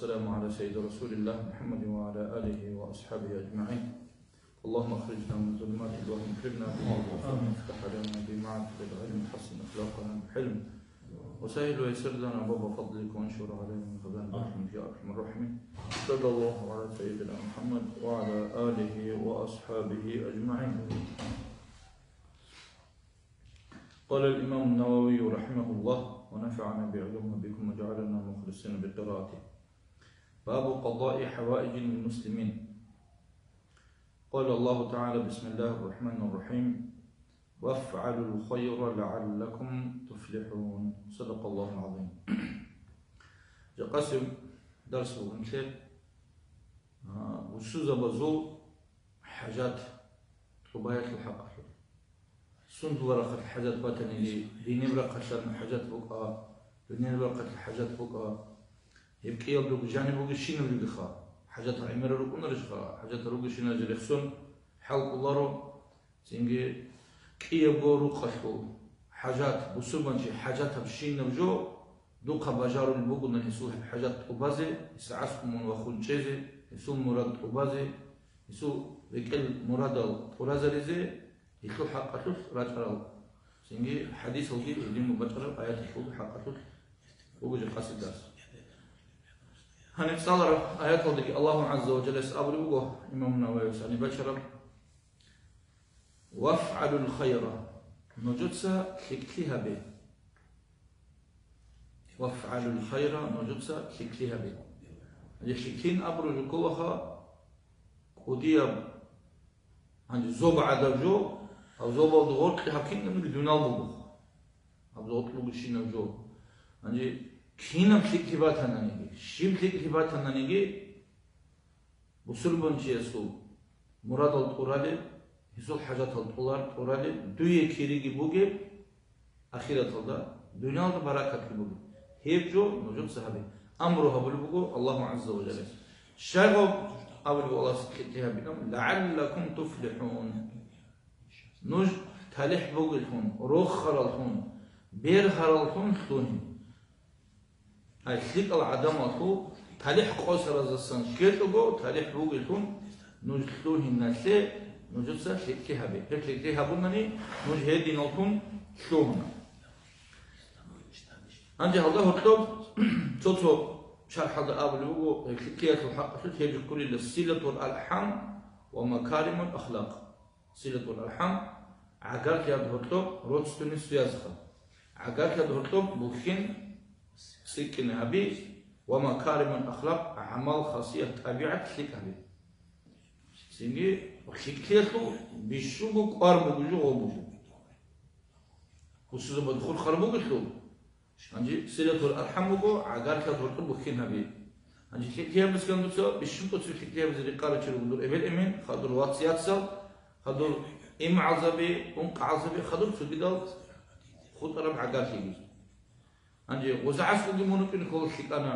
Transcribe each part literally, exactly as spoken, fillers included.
والسلام على سيد رسول الله محمد وعلى آله وأصحابه أجمعين. اللهم أخرجنا من ظلمات الوهم، أكرمنا بنور الفهم، افتح علينا بمعرفة العلم، حسن أخلاقنا بالحلم، وسهل ويسر لنا أبواب فضلك، وانشر علينا من خزائن رحمتك يا أرحم الراحمين. صلى الله على سيدنا محمد وعلى آله وأصحابه أجمعين. قال الإمام النووي رحمه الله، ونفعنا بعلومه بكم وجعلنا مخلصين بقراءته. باب قضاء حوائج المسلمين. قال الله تعالى: بسم الله الرحمن الرحيم، وافعلوا الخير لعلكم تفلحون. صدق الله العظيم. Жакъасеб дарс бугин, а, бусурбабазул хӀажат тӀубаялъул хӀакъалъулъ. Сундул рахъалъ хӀажат батаниги, диниб рахъалъан хӀажат букӀа, дуниял рахъалъ хӀажат букӀа. Гьеб кӀиябго жаниб бугебщинаб жо бугеха, хӀажат гӀемерал рукӀунарищха, хӀажат ругелщинал рехсон хӀал кӀоларо. Цинги кӀиябго рукъалъул хӀажат, бусурбанчи хӀажатабщинаб жо, духъа бажарулеб бугони гьесул хӀажат тӀубазе, гьесда гӀаскӀун мун вахун чӀезе, гьесул мурад тӀубазе, гьесул рекӀел мурадал тӀуразаризе, гьелъул хӀакъалъулъ рачӀарал. Цинги хӀадисалги гьединго бачӀарал аяталъул хӀакъалъулъ буго жакъасеб дарс. Гьаниб цӀалараб аяталдаги Аллагьу гӀазза ва жаллас абулеб буго, имам Нававияс гьаниб бачараб: «Вафгьалул хайра», нужеца лъикӀлъи гьабе. «Вафгьалул хайра», нужеца лъикӀлъи гьабе. Гьанже лъикӀлъин абураб жо кколаха кӀудияб, гьанже зоб гӀадаб жо, гьаб зобалда гъоркье гьаб кинабниги дунал буго. Гьаб гъоркь бугебщинаб жо. Гьанже кинаб лъикӀлъи батаниги, щиб лъикӀлъи батаниги, бусурбанчиясул мурадал тӀуралеб, гьесул хӀажатал тӀулар тӀуралеб, дуе кириги бугеб ахираталда, дуниялда баракат бугеб. Гьеб жо нужеца гьабе. Амру гьабулеб буго Аллагьу гӀазза ва жаллас. Щайгъаб абулеб Аллагьас лъикӀлъи гьабилан, «ЛагӀаллакум туфлихӀун». Нуж талихӀ бугеллъун, рохараллъун, бергьараллъун лъугьин. Ай, лъикӀал гӀадамалъул талихӀ къосаразасан щвечӀого, талихӀ бугеллъун нуж лъугьиналъе нужеца лъикӀлъи гьабе. Гьеб лъикӀлъи гьабунани, нуж гьединаллъун лъугьуна. Гьанже гьалда гьоркьоб цо-цо шархӀалда абулеб буго, гьеб лъикӀлъиялъул хӀакъалъулъ гьеб жо ккурила: силатул архӀам ва макаримул ахлакъ. Силатул архӀам, гӀагарлъиялда гьоркьоб родственный связьха. ГӀагарлъиялда гьоркьоб бухьен цӀикӀкӀине гьаби ва макаримул ахлакъ, гӀамал, хасият, тӀабигӀат лъикӀ гьаби. Цинги лъикӀлъиялъул бищунго кӀвар буго жо, гъо буго. Бусурбабазда хурхараб бугелъул, гьанже силатул архӀам буго, гӀагарлъиялда гьоркьоб бухьен гьаби. Гьанже лъикӀлъи гьабизе ккани дуца, бищун тӀоцебе лъикӀлъи гьабизе рекъарачи руго дур эбел-эмен, хадур вацияцал, хадур имгӀалзаби, ункъгӀалзаби, хадур цогидал хутӀараб гӀагарлъиги. Гьанже гъоза гӀаскӀоги мун рукӀине ккола лъикӀана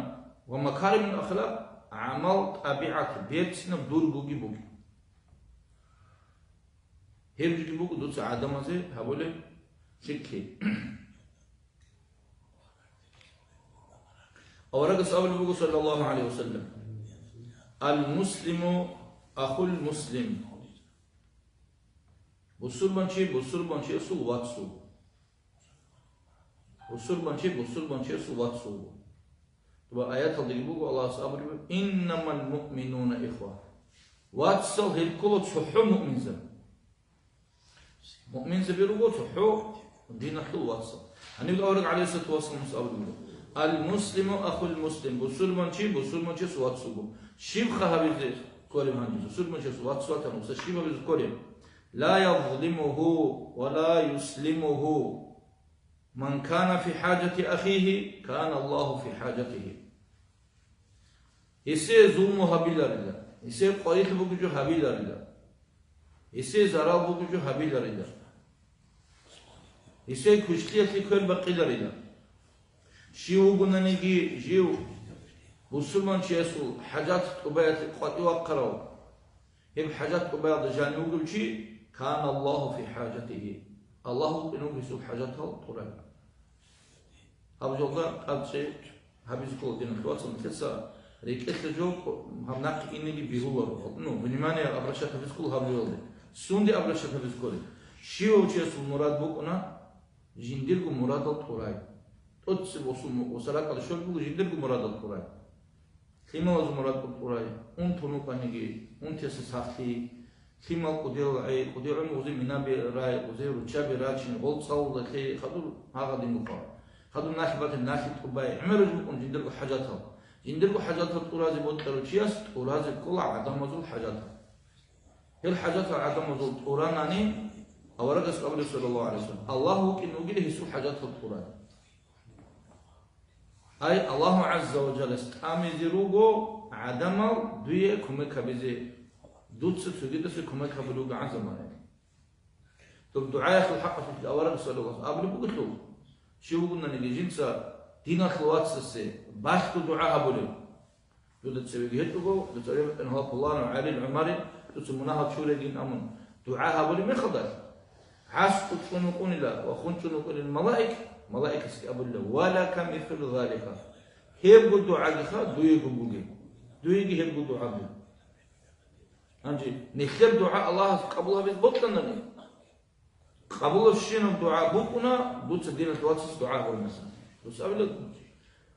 ва макаримул ахлакъ, гӀамал, тӀабигӀат берцинаб дургоги буго. Гьеб жоги буго дуца гӀадамазе гьабулеб лъикӀлъи. Аварагас абулеб буго, саллаллагьу гӀалайгьи ва саллам: «Ал-муслиму ахул муслим». Бусурбанчи бусурбанчиясул вацал. Бусурбанчи бусурбанчиясул вацал. Ва аяталдаги буго Аллагьас абулеб: «Иннамал муъминуна ихва». Вацал гьел ккола цохӀо муъминзаби. Муъминзаби руго цохӀо диналъул вацал. Гьанив авараг гӀалайгьиссалату вассаламас абулеб буго: «Ал-муслиму ахул муслим», бусурбанчи бусурбанчияс вацал вуго. Щибха гьабизе кколеб гьанже? Бусурбанчияс вацал ватани, гьесда щиб гьабизе кколеб? «Ла язлимуху ва ла юслимуху». «Ман кана фи хӀажати ахихи, кана Аллагьу фи хӀажатихи». Гьесие зулму гьабиларила, гьесие къварилъи бугеб жо гьабиларила, гьесие зарал бугеб жо гьабиларила, гьесие квешлъиялъе квер бакъиларила. Щив вугонаниги жив бусурманчиясул хӀажат тӀубаялъе къватӀив вахъарав, гьеб хӀажат тӀубаялда жанив вугев чи, кана Аллагьу фи хӀажатихи, Аллагь вукӀине вуго гьесул хӀажатал тӀураб. Гьаб жоялда тӀадчӀей гьабизе ккола, диналъул вацал, нилъеца РекӀелъе жо гьаб нахъе инеги бегьуларо. Ну, внимание обращать гьабизе ккола гьаб жоялде. Сунде обращать гьабизе кколеб? Щивав чиясул мурад букӀуна, жиндирго мурадал тӀурай. ТӀоцебе босун мукъуса ракӀалде щолеб буго жиндирго мурадал тӀурай. Лъималазул мурадал тӀурай, унтун вукӀаниги, унтиялъе сахлъи, лъимал кӀудиял гӀей, кӀудиял гӀумрузе минаби рай, гъузе руччаби рачине, гъол цӀалулда лъей, хадур гьагъадин букӀа. Хадур налъи батани, налъи тӀубай, гӀемерал букӀун жиндирго хӀажатал. Жиндирго хӀажатал тӀуразе бокьарав чияс тӀуразе ккола гӀадамазул хӀажатал. Гьел хӀажатал гӀадамазул тӀуранани, аварагас абулеб, саллаллагьу гӀалайгьи вассалам, Аллагь вукӀин вугила гьесул хӀажатал тӀурай. Ай, Аллагьу гӀазза ва жаллас тӀамизе руго гӀадамал дуе кумек гьабизе, дуца цогидаса кумек гьабулев вуго гӀан заманаялъ. Доб дугӀаялъул хӀакъалъулъ авараг саллаллагьу гӀалайгьи вассалам абулеб бугелъул, щив вугонаниги жинца диналъул вацасе балъго дугӀа гьабулев. Дуда цевеги гьечӀого, дуца гьеб гьал пуланав, ГӀалил, ГӀумарил, дуца мунагьал чурегин амун, дугӀа гьабулеб мехалдалъ, гӀаскӀу чӀун вукӀунила ва хун чӀун вукӀунила малаик, малаикасги абулила: «Ва лака мислу залика». Гьебго дугӀагиха дуего бугеб, дуеги гьебго дугӀа буго. Гьанже нилъер дугӀа Аллагьас къабул гьабизе бокьанани, къабулабщинаб дугӀа букӀуна, дуца диналъ вацас дугӀа гьабураб мехалъ. Дуца абила,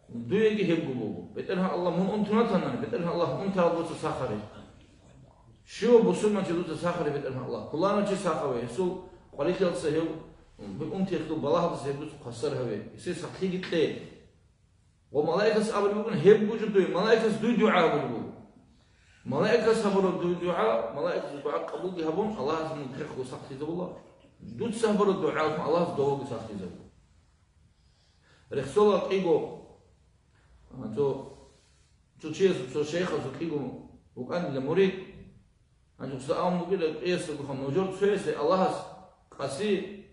дуеги гьебго буго. БетӀергьан Аллагь, мун унтун ватанани, БетӀергьан Аллагь, унтарал дуца сахаре. Щивав бусурманчи дуца сахаре, БетӀергьан Аллагь. Пуланав чи сахаве, гьесул къварилъиялдаса гьев, унтиялъул балагьалдаса гьев дуца хвасар гьаве, гьесие сахлъиги кье. Ва малаикас абулеб бугин, гьеб гужу дуе, малаикас дуй дугӀа гьабулеб буго. Малаикас гьабураб дуй дугӀа, малаикас дугӀа къабулги гьабун, Аллагьас мун хехго сахлъизабула. Дуца гьабураб дугӀа Аллагьас довги сахлъизабула. Рехсола кӀиго, а, цо, цо чиясул, цо шайхасул кӀиго вукӀанила мурид, Гьанже гьесда абун бугила, кьиясагоха нужер цоясе Аллагьас къаси,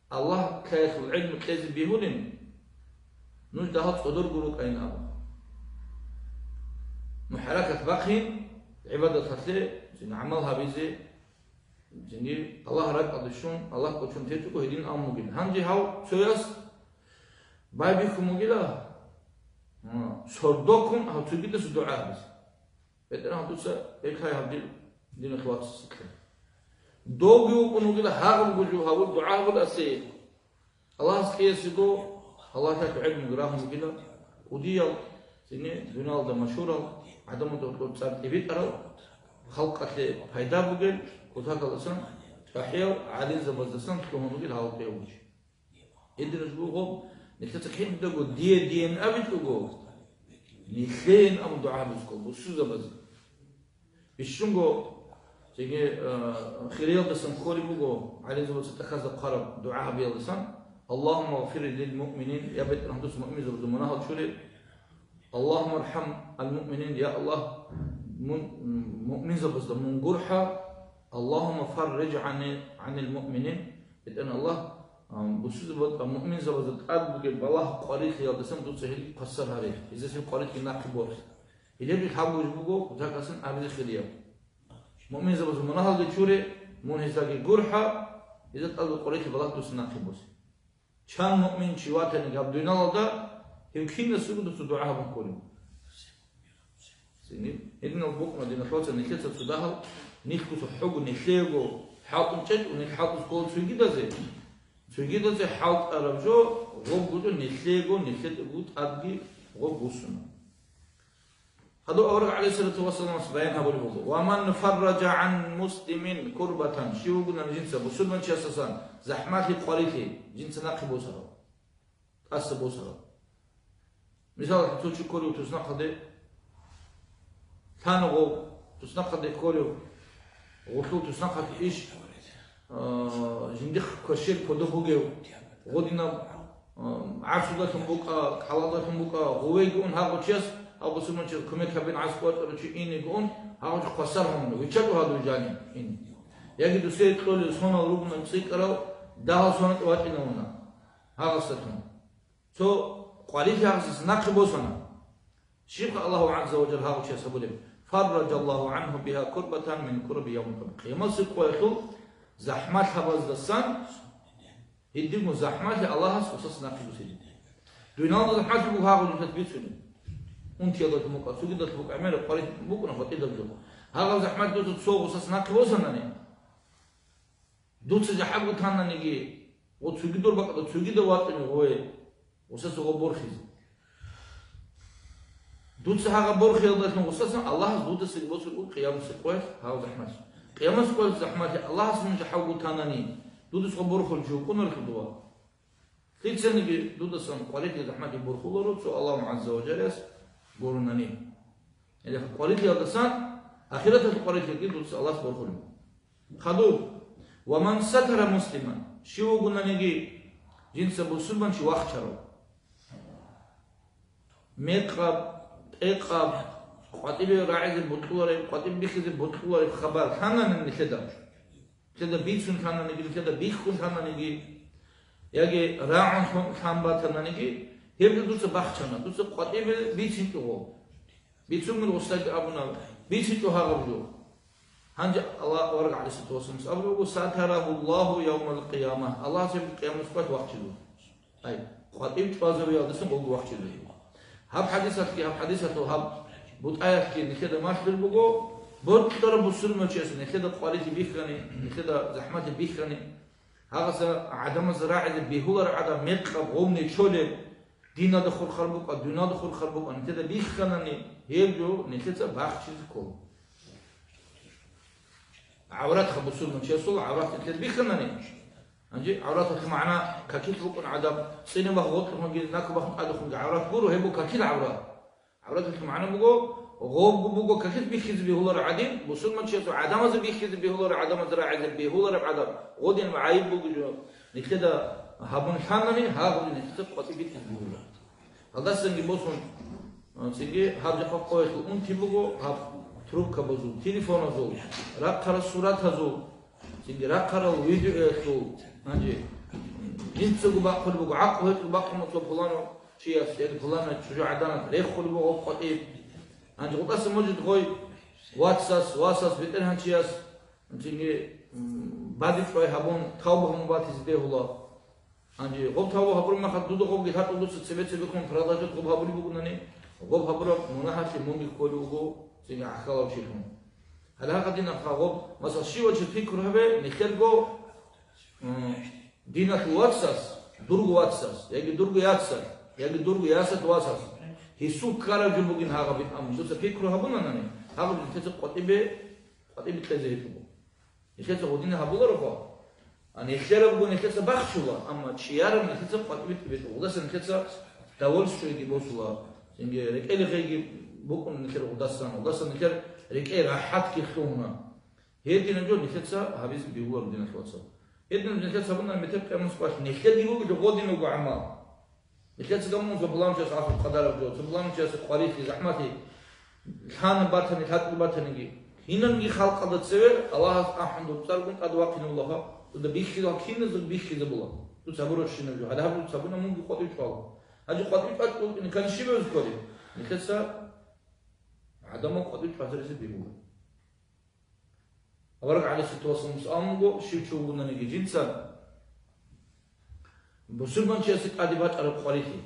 Аллагь лъаялъул гӀелму кьезе бегьулин, нуж дагьал цӀодорго рукӀайин абун. Ну хӀаракат бахъин, гӀибадаталъе, цин гӀамал гьабизе, цинги Аллагь ракӀалде щун, Аллагь кӀочон течӀого гьедин абун бугила. Гьанже гьав цояс байбихьун бугила, а, сордоккун гьав цогидаса дугӀа гьабизе. БетӀергьан, дуца гьеб лъай гьаб дир, дир диналъул вацасе кье. Довги вукӀун вугила гьагъаб гужу гьавур дугӀа гьабуласе. Аллагьас кьеясего, Аллагьлъи гӀелмуги рагьун вугила, кӀудиял, цинги дуниялда машгьурал, гӀадамазда гьоркьор цӀар тӀибитӀарал, халкъалъе пайда бугел, кутакалдасан, чӀахӀиял гӀалимзабаздасан лъугьун вугел гьалав кьев гужи. Гьединаб жо буго, нилъеца киндаго дие-диен абичӀого, нилъеен абун дугӀа гьабизе ккола бусурбабазе. Бищунго, цинги, э, хириялдасан кколеб буго, гӀалимзабаца тӀахьазда хъвараб дугӀа гьабиялдасан: «Аллагьумма гъфир лил муъминин», я БетӀергьан, дуца муъминзабазда мунагьал чуре. «Аллагьумма архӀам ал муъминин», я Аллагь, мун, муъминзабазда мун гурхӀа. «Аллагьумма фарриж гӀани-, гӀанил муъминин», БетӀергьан Аллагь, а, бусурбабазда, муъминзабазда тӀад бугеб балагь къварилъиялдасан дуца гьел хвасар гьаре, гьезда гьел къварилъи нахъе борхье. Гьеле гьаб гужу буго, кутакалдасан абизе хирияб. Муъминзабазда мунагьалги чуре, мун гьездаги гурхӀа, гьезда тӀад къварилъи балагь дуца нахъе босе. Чан муъмин чи ватани гьаб дуниялалда, гьев кинасего дуца дугӀа гьабун кколев. Гьединал букӀуна, диналъул вацал, нилъеца цо дагьал, нилъго цо хӀугу нилъего хӀалтӀун чӀечӀо, нилъ хӀалтӀуз ккола цогидазе, цогидазе хӀалтӀараб жо гъоб гучӀо нилъего, нилъедаго тӀадги гъоб буссуна. Гьадин авараг гӀалайгьиссалату вассаламас баян гьабулеб буго: «Ва ман фарража гӀан муслимин курбатан», щив вугони жинца бусурманчиясдасан захӀмалъи къварилъи жинца нахъе босарав, тӀаса босарав. Мисалалъе, цо чи кколев туснахъалде, лъана гъов, туснахъалде кколев, гъулъул туснахъалъе иш, а, жиндихъ квешел кодоб бугев, гъодинаб, а, гӀарцудалъун букӀа, кӀалалдалъун букӀа, гъовеги ун гьагъо чияс, гьав бусурманчияс кумек гьабин гӀаскӀ вачӀарав чи инеги ун, гьагъо чи хвасар гьавуна, виччачӀо гьадув жанив ин. Яги дусие кьолел сонал ругони цӀикӀкӀарал дагьал сонатӀе вачӀинавуна гьагъасдалъун. Цо къварилъи гьагъасдаса нахъе босана. Щибха Аллагьу гӀазза ва жалла гьав чияс гьабулеб? «Фарражаллагьу гӀангьу бигьа курбатан мин кураби явмил къиямат». Къиямасеб къоялъул захӀмалъабаздасан гьединго захӀмалъи Аллагьас гьесдаса нахъе босизе. Дуниялда захӀмалъи буго гьагъулеб бицунеб. унтиялдалъун букӀа, цогидалъун букӀа, гӀемераб къварилъи букӀуна гъватӀидаб жо. Гьагъаб захӀмалъи дуца цо гъусас нахъе босананиги, дуца жахӀалго тананиги, ва цогидал бакӀалда цогидав вачӀунев гъове, гъусаса гъоб борхизе. Дуца гьагъаб борхиялдалъун гъусасан Аллагьас дудасаги босун буго къиямасеб къоялъ гьав захӀмалъи. Къиямасеб къоялъ захӀмалъи Аллагьас мун жахӀалго танани, дудаса гъоб борхулев чи вукӀунарелъул дова. Лъицаниги дудасан къварилъи захӀмалъи борхуларо, цо Аллагь гӀазза ва жаллас гурунани. Гьеле къварилъиялдасан, ахираталъул къварилъиги дуца Аллагьас борхулеб. Хадуб, ва ман сатара муслиман, щив вугонаниги жинца бусурманчи вахчарав. Мекъаб, тӀекъаб, къватӀибе рагӀизе бокьулареб, къватӀибе бихьизе бокьулареб хабар лъанани нилъеда. Нилъеда бицун лъананиги, нилъеда бихьун лъананиги, яги рагӀун лъун-, лъан батананиги, гьеб жо дуца бахчана, дуца къватӀибе бицинчӀого. Бицунгел гъусаги абуна, бицинчӀо гьагъаб жо. Гьанже Аллагь, авараг гӀалайгьиссалату вассаламас абулеб буго: «Сатарагьу Аллагьу явмал къияма», Аллагьас гьеб къиямасеб къоялъ вахчизабуна. Ай, къватӀив чӀвазавиялдасан гъолго вахчизабуна. Гьаб хӀадисалъги, гьаб хӀадисалъул гьаб бутӀаялъги нилъеда малъулеб буго, бокьараб бусурманчияс нилъеда къварилъи бихьани, нилъеда захӀмалъи бихьани, гьагъаса гӀадамаз рагӀизе бегьулареб гӀадаб мекъаб гъов нечолеб, диналда хурхар букӀа, дуниялда хурхар букӀа, нилъеда бихьанани, гьеб жо нилъеца бахчизе ккола. ГӀавратха бусурманчиясул гӀаврат нилъеда бихьанани, гьанже гӀавраталъул магӀна какилъ букӀун гӀадаб, цӀинабахъ гъоркьухъунги, накабахъ тӀадухъунги гӀаврат гуро, гьеб буго какил гӀаврат. ГӀавраталъул магӀна буго, гъобго буго какилъ бихьизе бегьулареб гӀадин, бусурманчиясул гӀадамазе бихьизе бегьулареб, гӀадамазе рагӀизе бегьулареб гӀадаб, гъодин гӀайиб буго жо, нилъеда гьабун лъанани, гьагъуни нилъеца къватӀиб битӀизе бегьуларо. Гьалдасанги босун, а, цинги гьаб жакъа къоялъул унти буго, гьаб трубкабазул, телефоназул, рахъарал суратазул, цинги рахъарал видеоялъул, гьанже жинцаго бахъулеб буго, гӀакълу гьечӀого бахъуна цо пуланав чияс, яги пуланай чӀужугӀаданас рехулеб буго къватӀиб. Гьанже гъутӀаса мужид гъой вацас, васас, бетӀергьанчияс, цинги, м, бадиб чӀвай гьабун, тавба гьабун батизе бегьула. Гьанже гъоб тавба гьабураб мехалъ дуда гъобги лъачӀо, дуца цебе-цебехун продолжать гъоб гьабулеб бугунани, гъоб гьабураб мунагьалъе мунги кколев вуго цинги гӀахьалав чилъун. Гьале гьагъадинабха гъоб, масал, щивав чи пикру гьабе, нилъерго, м, диналъул вацас, дурго вацас, яги дурго яцас, яги дурго ясад васас, гьесул ккараб жо бугин гьагъаб, амма дуца пикру гьабунанани, гьагъаб нилъеца къватӀибе, къватӀибе кьезе гьечӀого. Нилъеца гъодина гьабуларо хъо. А нилъерабго нилъеца бахчула, амма чияраб нилъеца къватӀибе тӀибетӀула. Гъудаса нилъеца довольствиеги босула, цинги рекӀелихъеги букӀун нилъер гъудасан. Гъудаса нилъер рекӀей рахӀатги лъугьуна. Гьединаб жо нилъеца гьабизе бегьуларо, диналъул вацал. Гьединаб нилъеца гьабуна метер къиямас къвалъ. Нилъеде буго гъодинабго гӀамал. Нилъеца гьабун цо пуланчияс ахӀул къадараб жо, цо пуланчиясе къварилъи, захӀмалъи, лъана батани, лъатӀи батаниги. Кинабниги халкъалда цеве Аллагьас ахӀун дур цӀаргун тӀад вахъинавулаха, дуда бихьизал киназда бихьизабула. Дуца гьабурабщинаб жо. Гьале гьаб дуца гьабуна, мунги къватӀив чӀвала. Гьанже къватӀив чӀвачӀулкъине кан щиб гьез кколеб? Нилъеца гӀадамал къватӀив чӀвазаризе бегьула. Авараг гӀалайгьиссалату вассаламас абун буго, щив чи вугонаниги жинца бусурманчиясе тӀаде бачӀараб къварилъи.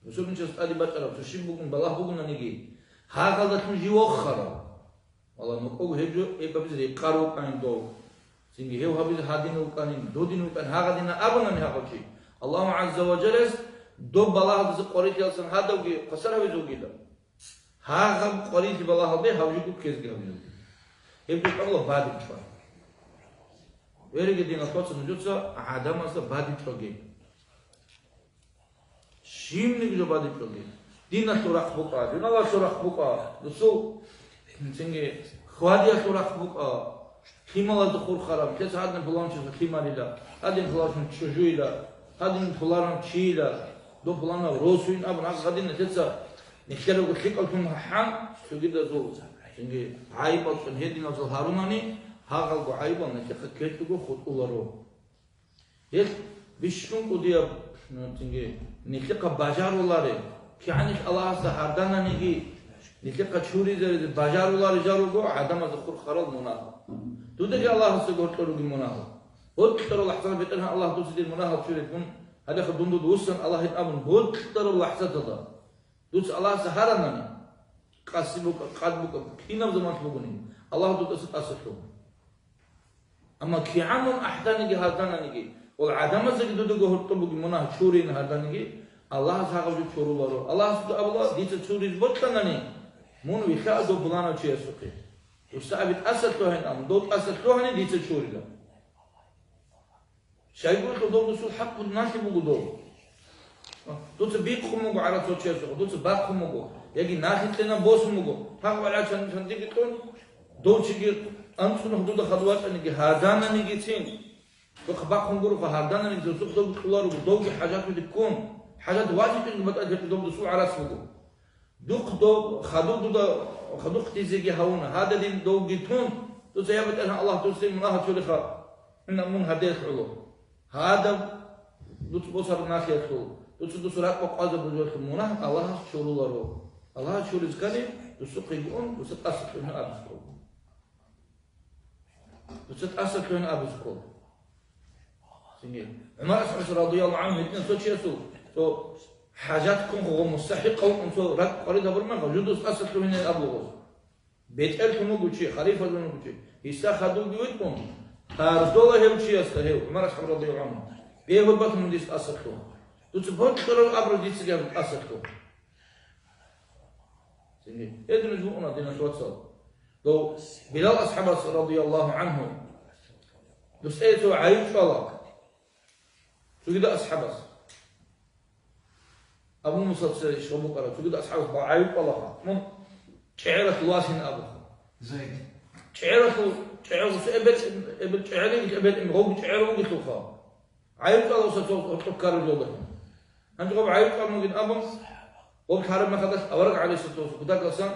Бусурманчиясе тӀаде бачӀараб цо щиб бугун балагь бугонаниги, гьагъалдалъун жив воххарав. Валлагь, нукӀого гьеб жо, гьеб гьабизе рекъар вукӀанин дов. Цинги гьев гьабизе гьадин вукӀанин, додин вукӀанин, гьагъадина абунани гьагъав чи, Аллагь гӀазза ва жаллас доб балагьалдаса къварилъиялдасан гьадавги хвасар гьавизе вугила. Гьагъаб къварилъи балагьалде гьаб жо ккезги гьабилеб. Гьеб жо тӀагъула бадиб чӀвай. Вереги, диналъул вацал, нужеца гӀадамазда бадиб чӀваге. Щибниги жо бадиб чӀваге. Диналъул рахъ букӀа, дуниялалъул рахъ букӀа, дусул, цинги, хьвадиялъул рахъ букӀа. Лъималазда хурхараб, нилъеца гьадин пуланчиясул лъималила, гьадин пуланчиясул чӀужуйила, гьадин пуланав чийила, дов пуланав росуйин абун, гьагъ гьадин нилъеца нилъерго лъикӀал лъун гьахӀан, цогидазул, цинги гӀайибал цӀун гьединазул гьарунани, гьагъалго гӀайибал нилъехъа ккечӀого хутӀуларо. Гьелъ бищун кӀудияб, ну, цинги, нилъехъа бажаруларе, кигӀанилъ Аллагьасда гьардананиги, нилъехъа чуризаризе бажаруларе жал руго гӀадамазда хурхарал мунагь. Дудаги Аллагьасда гьоркьор ругин мунагь. Бокьараб лахӀзаталда, БетӀергьан Аллагь, дуца дир мунагьал чурел дун, гьалеха дун дуда вуссана Аллагьин абун, бокьараб лахӀзаталда. Дуца Аллагьасда гьаранани, Къаси букӀа, къад букӀа, кинаб заман бугони, Аллагь дудаса тӀаса лъугьун. Амма кигӀан мун ахӀданиги гьардананиги, вал гӀадамаздаги дудаго гьоркьоб бугеб мунагь чурин гьарданиги, Аллагьас гьагъаб жо чуруларо. Аллагьас дуда абула, дица чуризе бокьанани, мун вилълъа дов пуланав чиясухъе. Дуца аби тӀаса лъугьин абун, дов тӀаса лъугьани дица чурила. Щайгурелъул дов дусул хӀакъ буго, налъи буго дов. Дуца бихъун буго гӀарац цо чиясухъ, дуца бахъун буго, яги налъи кьена босун буго. Гьагъ валгӀа чан-, чандиги кьун, дов чиги анцӀунухъ дуда хадув вачӀаниги, гьардананигицин. Духъ бахъун гуроха, гьардананиги досухъ дов кьуларуго, довги хӀажат бугеб ккун. ХӀажат вачӀичӀониги батӀа гьеб дов дусул гӀарац буго. Духъ дов, хадув дуда, хадухъ дизеги гьавуна, гьададин довги тун, дуца, я БетӀергьан Аллагь, дуца мунагь чуриха, ина мун гьадиялъ гӀоло. Гьадаб дуц босараб налъиялъул, дуца дус ракӀ бакъвазабулелъул мунагь Аллагьас чуруларо. Аллагьас чуризе ккани, дусухъе гуун, дуца тӀаса лъугьин абизе ккола. Дуца тӀаса лъугьин абизе ккола. Цинги. ГӀумар асхӀабас радияллагьу гӀангьу гьитӀина цо чиясул, цо хӀажат ккун, гъо мустахӀикъав вукӀун цо ракӀ къварид гьабураб мехалъ, жудус тӀаса лъугьинин абула гъоз. БетӀерлъун вуго чи, халифалъун вуго чи. Гьесда хадувги витӀун, гьардола гьев чиясда гьев, ГӀумар асхӀаб радияллагьу гӀангьу, бегьулеб батун дис тӀаса лъугьа. Дуца бокьараб абураб дицаги гьаб тӀаса лъугьа. Цинги. Гьединаб жо букӀуна, диналъул вацал. Дов Билал асхӀабас радияллагьу гӀангьу, дусда цо гӀайиб чӀвала. Цогидал асхӀабас. Абу Мусаца иш гьабукъара, цогидал асхӀабас гӀайиб кьолаха. Мун чӀегӀералъув васин абуха. Зайд. ЧӀегӀералъув, чӀегӀералъув эбел, эбел чӀегӀерин, эбел им гъов чӀегӀер вугелъулха. ГӀайиб кьолаха цо гьоркьоб ккараб жолдалъун. Гьанже гъоб гӀайиб кьабун вугин абун, гъоб лъараб мехалдалъ авараг гӀалайгьиссалату вассалам кутакалъан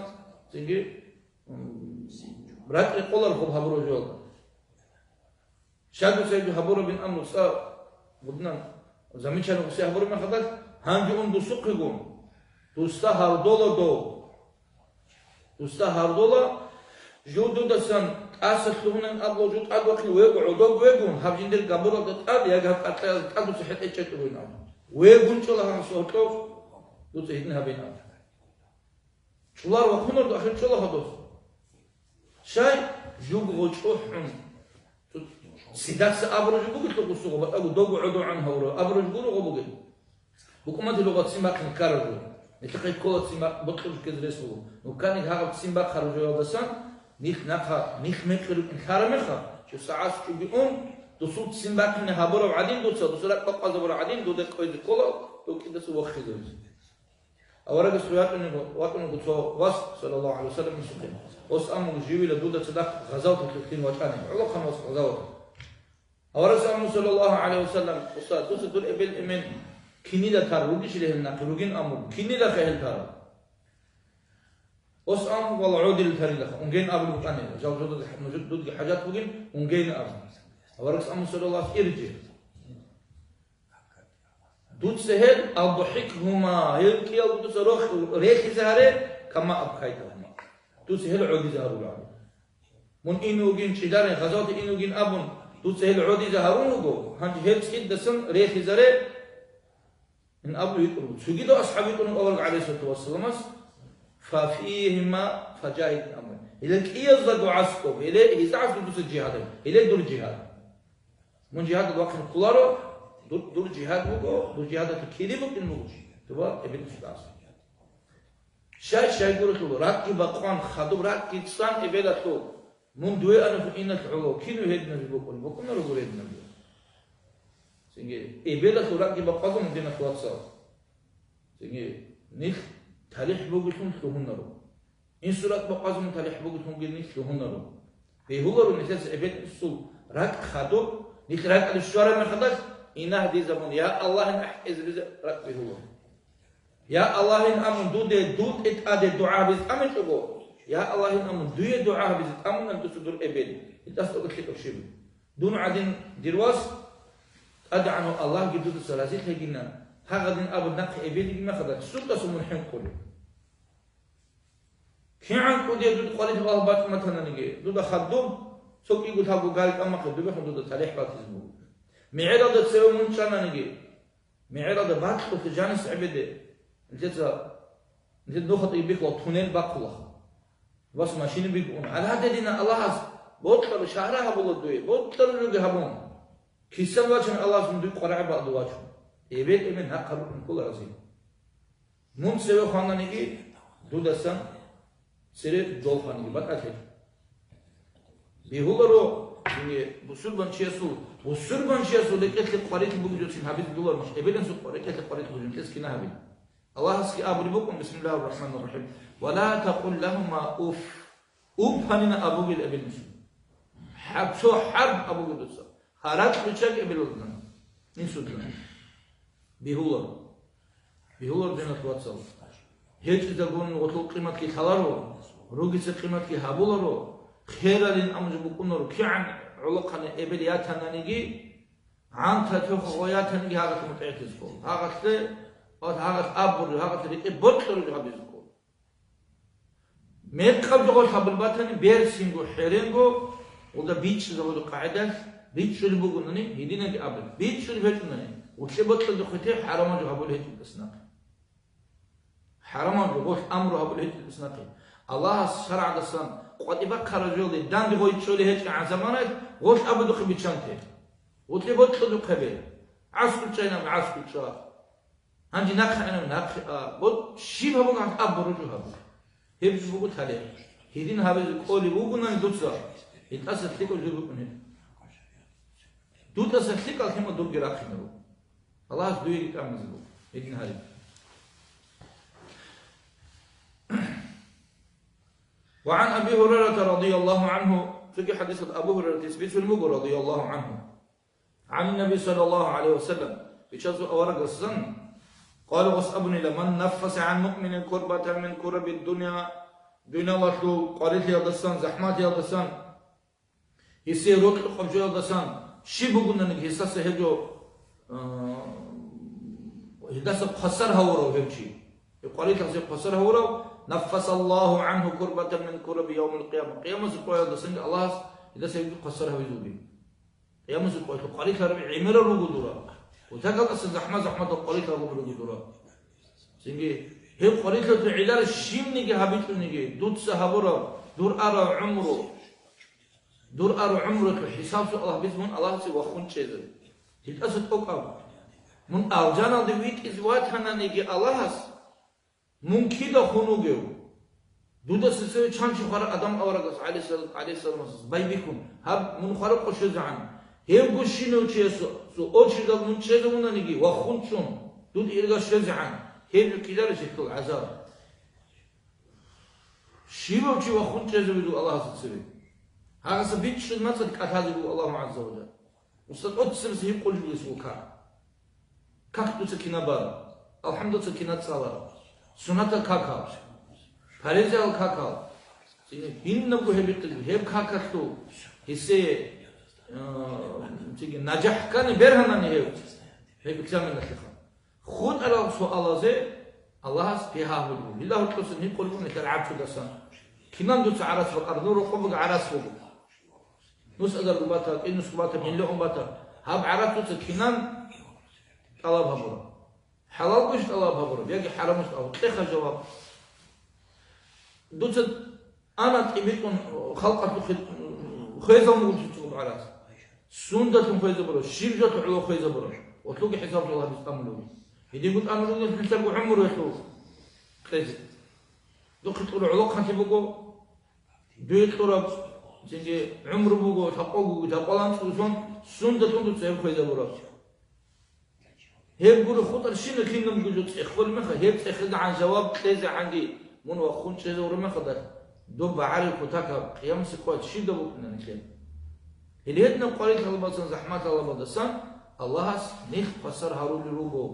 цинги, м, ракӀ рекъолар гъоб гьабураб жоялда. Щай дуца гьеб гьабурабин абун, цӀа гъудинан замечание гъусе гьабураб мехалдалъ, гьанже ун дусухъего, дусда гьардола дов. Дусда гьардола, жо дудасан тӀаса лъугьунан абула, жо тӀад вахъин вего, гӀодов вегун, гьаб жиндир габуралда тӀад, яги гьаб къаркъаялда тӀад дуца хӀетӀе чӀечӀого абун. Вегун чӀола гьанже гьоркьоб, дуца гьедин гьабин абун. ЧӀолар вахъунарго ахир чӀола гьадос. Щай? Жуго гъочӀо хӀун. Цидаса абураб жо бугелъул гъусуго, батӀаго дого гӀодогӀан гьавураб абураб жо гуро гъо бугел. БукӀуматил лугъат ццин бахъин ккараб жо. Нилъехъе ккола ццин бакъ-, бокьулъ ккезе рес буго. Ну, ккани гьагъаб ццин бахъараб жоялдасан нилъ нахъа, нилъ мекъи рукӀин лъараб мехалъ, жо сагӀат чӀуги ун, дусул ццин бахъине гьабураб гӀадин дуца, дуса ракӀ бакъвазабураб гӀадин дуда кӀвезе ккола, дов кӀидаса вохизе. Аварагас ватӀунего, ватӀунего цо вас, саллаллагьу гӀалайгьи ва саллам, инсухъе. Ос амуг живила дуда цадахъ гъазаваталъе лъин вачӀани. ГӀолохъан вас гъазаваталъ. Аварагас аму, саллаллагьу гӀалайгьи ва саллам, уста, дуца дур эбел-эмен кинила тар ругищали гьел нахъе ругин амуг, кинилаха гьел тар? Ос аму вала гӀодил тарилаха, унгейин абулеб букӀанила. Жал жодада нуж-, дудги хӀажат бугин, унгейин абу. Аварагас аму, саллаллагьу гӀалайгьи ва саллам, иржи. Дуца гьел, абухӀикгьума, гьел кӀиялго дуца рох-, рехизе гьаре, кама абкайтагьума. Дуца гьел гӀодизе гьаруларо. Мун ин вугин, чӀидарин, гъазаваталде ин вугин абун, дуца гьел гӀодизе гьарун вуго, гьанже гьел цӀидасан рехизаре, ин абун витӀун вуго. Цогидав асхӀаб витӀун вуго авараг гӀалайгьиссалату вассаламас, фафигьима фажагьид абун. Гьеле кӀияздаго гӀаскӀоб, гьеле гьезда гӀаскӀоб дуца жигьад гьабе, гьеле дур жигьад. Мун жигьадалде вахъин кколаро, дур, дур жигьад буго, дур жигьадалъе кири букӀин буго, дуба эбел-инсуда. Щай, щайгурелъул, ракӀги бакъван, хадуб ракӀги цӀан эбелалъул, мун дуе анахъ иналъ гӀоло, кинав гьединаб жо букӀун, букӀунаро гуро гьединаб жо. Цинги, эбелалъул ракӀги бакъвазун диналъ вацал. Цинги, нилъ талихӀ бугелъун лъугьунаро. Инсул ракӀ бакъвазун талихӀ бугелъунги нилъ лъугьунаро. Бегьуларо нилъеца эбел-инсул ракӀ хадуб, нилъ ракӀалде щвараб мехалдалъ, инагь дизабун, я Аллагьин ахӀи кӀезабизе ракӀ бегьуларо. Я Аллагьин абун, дуде, дутӀе тӀаде дугӀа гьабизе тӀамичӀого, я Аллагьин абун, дуе дугӀа гьабизе тӀамунан дуца дур эбел, гьитӀас тӀокӀаб лъикӀаб щиб. Дун гӀадин дир вас, ТӀадегӀанав Аллагьги дудаса разилъагилан, гьагъадин абун нахъе эбелиги мехалда, сукъаса мун хӀинкъулев. КигӀан кӀудияб дуда къварилъи балагь бачӀун батананиги, дуда хадуб, цо кӀиго лъабго гал тӀамахъе дубехун дуда талихӀ батизе буго. МегӀералда цеве мун чӀананиги, мегӀералда бакьулъе жанис гӀебеде, нилъеца Нилъер нухалъ бихьула туннел бахъулаха. Вас машина бигун. Гьале гьадинан Аллагьас бокьараб шагьра гьабула дуе, бокьараб жоги гьабун. Кисан вачун Аллагьас мун дуе къваригӀа бакӀалде вачун. Эбел-эмен гьахъ гьабун ккола рази. Мун цеве хвананиги, дудасан цере долханиги, батӀалъе. Бегьуларо, дине бусурбанчиясул, бусурбанчиясул рекӀелъе къварилъи бугеб жо цин гьабизе дулармаш, эбелинсул рекӀелъе къварилъи бугеб жо кина гьаби. Аллагьасги абулеб букӀун, бисмиллагьир рахӀманир рахӀим, «Ва ла такъул лагьума уф». Уф гьанина абугел эбелинсул. ХӀаб-, цо хӀарб абуге дуца. Гьаракь биччаги эбелалдана. Инсулдана. Бегьулар. Бегьулар, диналъ вацал. ГьечӀезабун гъолъул къиматги лъаларо, ругица къиматги гьабуларо, хералин амужа букӀунаро, кигӀан гӀолохъанай эбел ятананиги, гӀанта тохо гъо ятаниги гьагъалъе мутӀигӀлъизго. Гьагъалъе, гьагъалъ абури, гьагъалъе рекӀе бокьараб гьабизго. Мекъаб жо гъолъ гьабулеб батани, берцинго, хӀеренго, гъуда бичӀчӀизабулеб къагӀидалъ, бичӀчӀулеб бугонани, гьединаги абе, бичӀчӀулеб гьечӀунани, гъулъе бокьараб хъвете хӀарамаб жо гьабулеб гьечӀеб тӀасинахъе. ХӀарамаб жо гъолъ амру гьабулеб гьечӀеб тӀасинахъе. Аллагьас шаргӀадасан къватӀибе бахъараб жоялде данде гъой чӀолеб гьечӀеб гӀан заманаялъ гъолъ абудухъе биччанте. Гъулъе бокьараб хъвебе. ГӀаскӀучӀайилан гӀаскӀучӀа. Гьанже нахъе гӀенав нахъе а. Бо-, щиб гьабун гьанже аб боржу гьабу. Гьеб жо буго талихӀ. Гьедин гьабизе кӀолев вугонани дуца, гьелдаса лъикӀав жо букӀун гьеб. ДутӀаса лъикӀал лъимал дурги рахъине руго. Аллагьас дуеги тӀамизе буго. Гьедин гьари. وعن أبي هريرة رضي الله عنه, цоги хӀадисалда Абу Гьурайратис бицун буго, رضي الله عنه. عن النبي صلى الله عليه وسلم, Бичасул аварагасдасан, قال, гъос абунила, من نفس عن مؤمن كربة من كرب الدنيا, дуниялалъул къварилъиялдасан, захӀматиялдасан, гьесие рокьукъаб жоялдасан, щиб бугонаниги гьесдаса гьеб жо, а, гьелдаса хвасар гьавурав гьев чи. Гьеб къварилъиялдаса хвасар гьавурав, نفس الله عنه كربة من كرب يوم القيامة. Къиямасеб къоялдасанги Аллагьас гьелдаса гьеб хвасар гьавизулги. Къиямасеб къоялъул къварилъараб гӀемерал руго дура. Кутакалдаса захӀмат-захӀматал къварилъарал руго дура. Цинги гьеб къварилъалъул гӀиллари щибниги гьабичӀониги, дуца гьабураб, дур арав гӀумру, дур арав гӀумруялъул хӀисаб-суал гьабизе мун Аллагьасе вахун чӀезе. Гьелдаса тӀокӀаб. Мун алжаналде витӀизе ватананиги Аллагьас, мун кида хун вугев? Дудаса цеве чанчи хварав Адам аварагас, гӀалейхиссалам, гӀалейхиссаламасас байбихьун, гьаб мун хвараб къо щвезегӀан. Гьебго щинав чиясул очередалда мун чӀезавунаниги, вахун чӀун, дуда ирга щвезегӀан. Гьеб жо кидарищ гьелъул гӀазаб? Щивав чи вахун чӀезаве руго Аллагьасда цеве? Гьагъаса бичӀчӀун мацӀалъ кӀалъазе руго Аллагьу гӀазза ва жалла. Устат оццебиса гьикъулеб бугес вуго как. Как дуца кина бараб? АлхӀамдуца кина цӀалараб? Суннатал какал? Паризаял какал? Гьинабго гьеб бикъизе, гьеб какалъул гьесие, а, цинги нажахӀ ккани бергьанани гьев, гьеб экзаменалъеха. ХутӀарал суалазе Аллагьас бигьа гьабулеб буго. Гьелда гьоркьосан гьикъулеб буго нилъер гӀарцудасан. Кинан дуца гӀарац бакӀараб? Нуж рокъобеги гӀарац буго. Нусазарго бата, кӀинусго бата, миллион бата. Гьаб гӀарацуца кинан тӀалаб гьабураб? ХӀалалгойищ тӀалаб гьабураб, яги хӀарамгойищ тӀалаб? Кьеха жаваб. Дуца ана тӀибитӀун халкъалъухъе хвезабун буго цо-цо гӀарац. Сундалъун хвезабураб, щиб жоялъул гӀоло хвезабураб? Гъолъулги хӀисаб-суал гьабизе тӀамулев. Гьединго тӀамулев нилъерго гӀумруялъул кьезе. Духъе кьураб гӀолохъанлъи буго, дуе кьураб, цинги гӀумру буго, лъакъогоги, лъакъвалан цӀусон, сундалъун дуца гьеб хвезабураб? Гьеб гуро хутӀарщина кинабго жо цӀехолеб мехалъ, гьеб цӀехезегӀан жаваб кьезегӀанги мун вахун чӀезавураб мехалда, доб багӀараб кутакаб къиямасеб къоялъ щибда букӀуна нилъер? Гьеле гьединаб къварилъалабалдасан, захӀматалабалдасан Аллагьас нилъ хвасар гьарулел руго.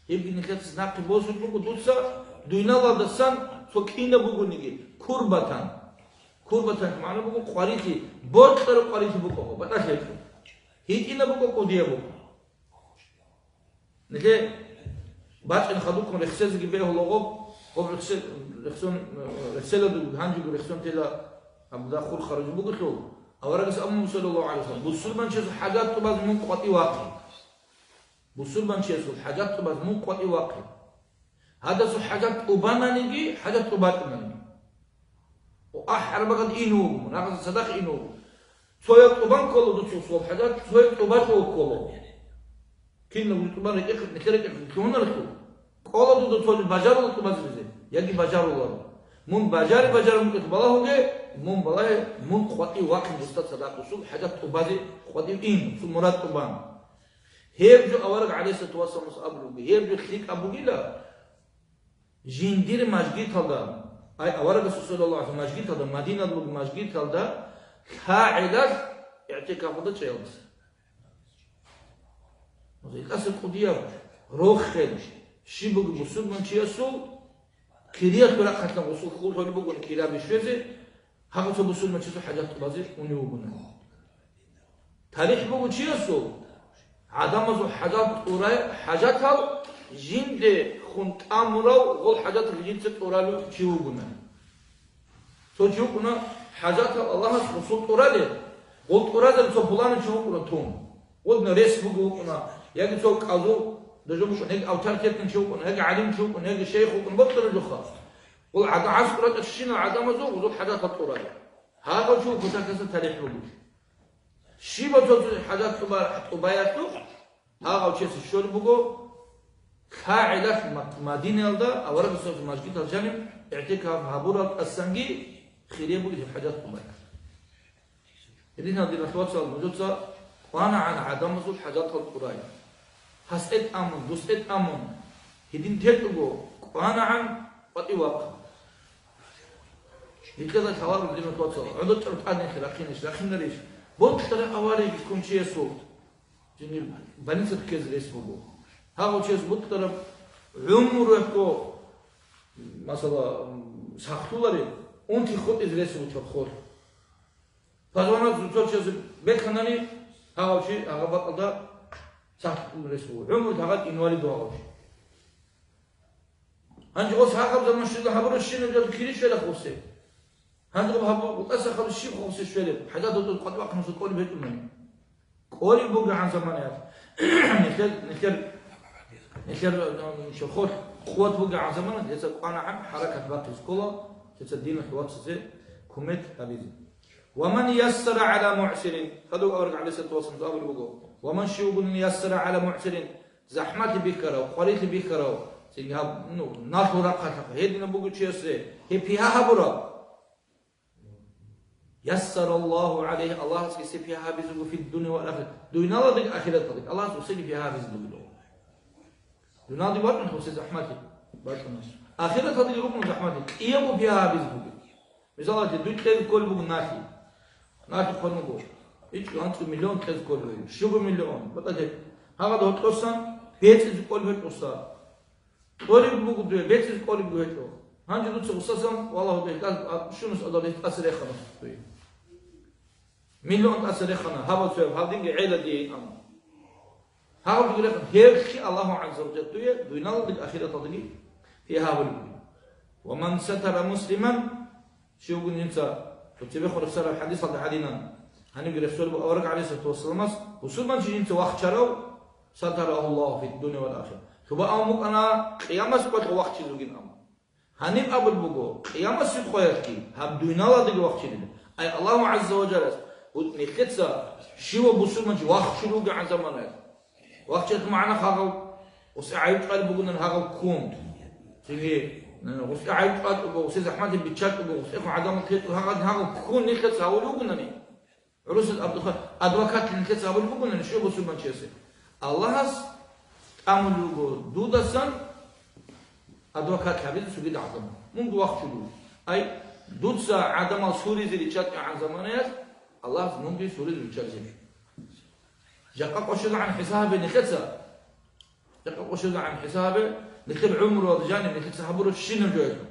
Гьебги нилъеца нахъе босулеб буго дуца дуниялалдасан цо кинаб бугониги, курбатан. Курбатан магӀна буго къварилъи, бокьараб къварилъи букӀаго, батӀалъи гьечӀо. ГьитӀинаб буго, кӀудияб буго. Нилъе бачӀин хадубккун рехсезеги бегьула гъоб, гъоб рехсе-, рехсон, э, рехсела дугу, гьанжего рехсон тела абда хур харжу бугелъул, аварагас абун, саллаллагьу гӀалайгьи ва саллам, бусурманчиясул хӀажат тӀубаз мун къватӀив вахъе. Бусурманчиясул хӀажат тӀубаз мун къватӀив вахъе. Гьадасул хӀажат тӀубананиги, хӀажат тӀубатӀунаниги. О, ахӀарабагъад ин вуго, нагъазда цадахъ ин вуго. Цояв тӀубан ккола дуца усул хӀажат, цояв тӀубачӀого ккола. Кинаб тӀубан рекӀехъе, нилъер рекӀехъе лъугьунарелъул, кӀола дуда цо бажарула тӀубазабизе, яги бажаруларо. Мун бажари-бажарун кӀвех балагьуге, мун балагье, мун къватӀив вахъин дусда цадахъ усул хӀажат тӀубазе къватӀив ин, цо мурад тӀубан. Гьеб жо авараг гӀалайгьиссалату вассаламас абулеб буго, гьеб жо лъикӀаб бугила, жиндир мажгиталда, ай, аварагасул саллаллагьу гӀалайгьи ва саллам мажгиталда, Мадинада бугеб мажгиталда лъагӀелалъ игӀтикафалда чӀеялдаса. Илдаса кӀудияб рохел щиб бугеб бусурманчиясул кириялъул рахъалъан гъусул хьулб гьолеб бугони кираби щвезе, гьагъа цо бусурманчиясул хӀажат тӀубазе унев вугони. ТарихӀ буго чиясул, гӀадамазул хӀажат тӀурай, хӀажатал жинде хун тӀамурав гъол хӀажатал жинца тӀуралев чи вугони. Цо чи вукӀуна хӀажатал Аллагьас гъусул тӀуралел, гъол тӀуразел цо пуланав чи вукӀуна тун. Гъодна рес буго вукӀуна, яги цо кӀазу, даже букӀун, яги авторитетный чи вукӀуна, яги гӀалим чи вукӀуна, яги шейх вукӀуна, бокьараб жоха. Гъол гӀада-, гӀаскӀур рачӀарщинал гӀадамазул гъусул хӀажатал тӀуралел. Гьагъав чи вукӀун кутакаса тарихӀ буго. Щибаб цо хӀажат тӀуба-, тӀубаялъухъ, гьагъав чиясе щолеб буго, лъагӀелалъ Ма-, Мадинаялда аварагасул мажгитал жаниб игӀтикаф гьабурал тӀасанги хирияб буго гьеб хӀажат тӀубаялъ. Гьединал, диналъул вацал, нужеца кӀванагӀан гӀадамазул хӀажатал тӀурай. Гьасде тӀамун, дусде тӀамун, гьедин течӀого кӀванагӀан къватӀив вахъа. Гьикъала лъаларун, диналъул вацал, гӀодор тӀад нилъ рахъинищ, рахъинарищ? Бокьараб аварияги ккун чиясул, жиндир больницаялъ ккезе рес буго. Гьагъав чияс бокьараб гӀумруялъго, масала, сахлъулареб, унти хутӀизе рес буго чорхолъ. Позвонок цо чиясе беканани, гьагъав чи гьагъа бакӀалда сахлъун рес буго. ГӀумру гьагъа инвалид вугев чи. Гьанже гъос гьагъаб заман щвела гьабурабщинаб жо кири щвела гъосе. Гьанже гъоб гьабу-, гъутӀаса хадуб щиб гъосе щвелеб? ХӀажат гьудул къватӀ бахъиналъул кӀолеб гьечӀо мани. КӀолеб буго гьан заманаялъ. Нилъер, нилъер, нилъер, м, щолхолъ къуват буго гьан заманаялъ, гьеца кӀванагӀан хӀаракат бахъизе ккола, гьеца диналъул вацазе кумек гьабизе. «Ва ман яссара гӀала мугӀсирин», хадув авараг гӀалайгьиссалату вассаламас абулеб буго, «Ва ман», щив вугони, «яссара гӀала мугӀсирин», захӀмалъи бихьарав, къварилъи бихьарав, цинги гьаб, ну, налъул рахъалъахъ гьединав буго чиясе, гьеб пигьа гьабурав. «Яссараллагьу гӀалайгьи», Аллагьас гьесие пигьа гьабизе буго, «фиддуния вал ахира», дуниялалдаги ахираталдаги Аллагьас гьесие пигьа гьабизе буго. Дуниялалде бачӀун гьесие захӀмалъи бачӀуна. Ахираталдаги рукӀуна захӀмалъи, кӀиябго пигьа гьабизе буго. Мисалалъе, дуе кьезе кколеб буго налъи. Налъи хъван буго. ИчӀго анцӀго миллион кьезе кколеб буго. Щуго миллион. БатӀа гьеб. Гьагъада гьоркьосан бецӀизе кколеб гьечӀоса. Кьолеб буго дуе, бецӀизе кколеб гьечӀо. Гьанже дуца гъусасан, валлагь, гьеб тӀас-, а, щунус адал гьеб тӀаса рехана дуе. Миллион тӀаса рехана, гьабал цояб, гьаб динги гӀела дие, амма. Гьаб динги рехана, гьелъги Аллагьу гӀазза ва жалла дуе дуниялалдаги ахираталдаги пигьа гьабулеб буго. «Ва ман сатара муслиман», щивгун жинца цебехун рехсараб хӀадисалда гьадинан, гьанибги рехсолеб авараг гӀалайгьиссалату вассаламас, бусурманчи жинца вахчарав, «сатарагьу Аллагьу фиддуния вал ахира». Лъуба абун букӀана, къиямасеб къоялъ вахчизе вугин, амма. Гьаниб абулеб буго, къиямасеб къоялъги гьаб дуниялалдаги вахчилин. Ай Аллагьу гӀазза ва жаллас, нилъеца щивав бусурманчи вахчулев вугев гьан заманаялъ. Вахчиялъул магӀна гьагъав, гъосие гӀайиб чӀвалеб бугони гьагъав ккун. Цинги, э, гъосие гӀайиб чӀватӀуго, гъосие захӀмалъи биччачӀого, гъосиехун гӀадамал ккечӀого, гьагъав, гьагъав ккун нилъеца гьавулев вугони. ГӀурусиз абдухъа-, адвокат нилъеца гьабулеб бугони, щив бусурманчиясе. Аллагьас тӀамулев вуго дудасан адвокат гьабизе цогидал гӀадамал. Мунги вахчулев вуго. Ай, дуца гӀадамал суризе риччатӀигӀан заманаялъ, Аллагьас мунги суризе риччалъе. Жакъа къошелгӀан хӀисабе нилъеца. Жакъа къошелгӀан хӀисабе, нилъер гӀумруялда жаниб нилъеца гьабурабщинаб жоялъул.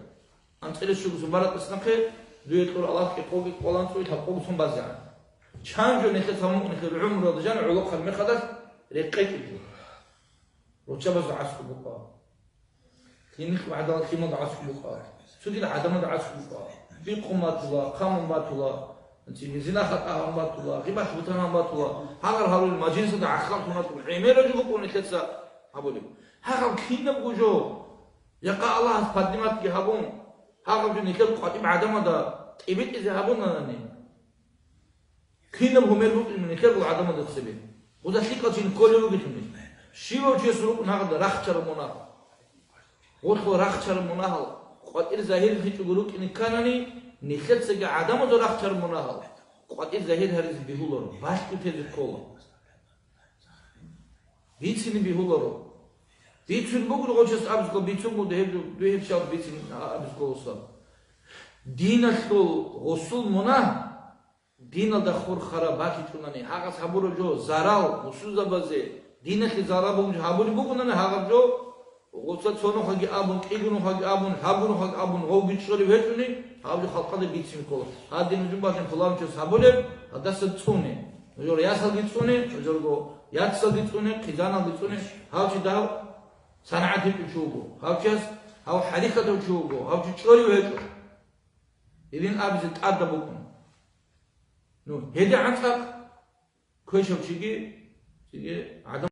АнцӀила щугусун баракьас нахъе, дуе кьур Аллагьги къоги къолан цӀуй лъабкъогуцун базегӀан. Чан жо нилъеца гьамукъ нилъер гӀумруялда жаниб гӀолохъал мехалдалъ рекъечӀеб жо. Руччабазда гӀаскӀуб букӀа. Лъимихъ вагӀдала лъималда гӀаскӀуб букӀа. Цогидал гӀадамалда гӀаскӀуб букӀа. Бикъун батула, хъамун батула, зина-хатӀа гьабун батула, гъибат-бугьтан гьабун батула, гьагъал гьарулел мажлисалда гӀахлакълъун батула, гӀемераб жо букӀун нилъеца гьабулеб. Гьагъал кинабго жо. Якъа Аллагьас подниматги гьабун, гьагъаб жо нилъер къватӀиб гӀадамада тӀибитӀизе гьабунани, кинаб гьумер букӀин нилъерго гӀадамазда цебе? Гъузда лъикӀал чи кколел ругелъул. Щивав чияс рукӀун гьагъаб рахчараб мунагь. Гъолъул рахчараб мунагьал къватӀир загьирлъичӀого рукӀине кканани, нилъецаги гӀадамазул рахчараб мунагьал къватӀир загьир гьаризе бегьуларо, балъго тезе ккола. Бицине бегьуларо. Бицун буго гъочас абзго, бицун буго гьеб, дуе гьеб щал бицин абзголоса. Диналъул гъусул мунагь, диналда хурхараб бакичӀунани, гьагъас гьабураб жо зарал гъусузабазе, диналъе зарал бугеб жо гьабулеб бугонани, гьагъаб жо гъуца цо нухаги абун, кӀиго нухаги абун, лъабго нухаги абун, гъовги чӀорив гьечӀони, гьаб жо халкъалда бицин ккола. Гьадин нуж бачӀун пуланчияс гьабулеб, гьадаса цӀуне. Нужер ясалги цӀуне, нужерго яцалги цӀуне, хъизаналги цӀуне, гьав чи дав санагӀат гьечӀев чи вуго, гьав чияс гьав хӀарихьатав чи вуго, гьав чи чӀорив гьечӀо. Гьедин абизе тӀадаб букӀун. Ну, гьедигӀан цӀакъ квешав чиги, чиги гӀадамал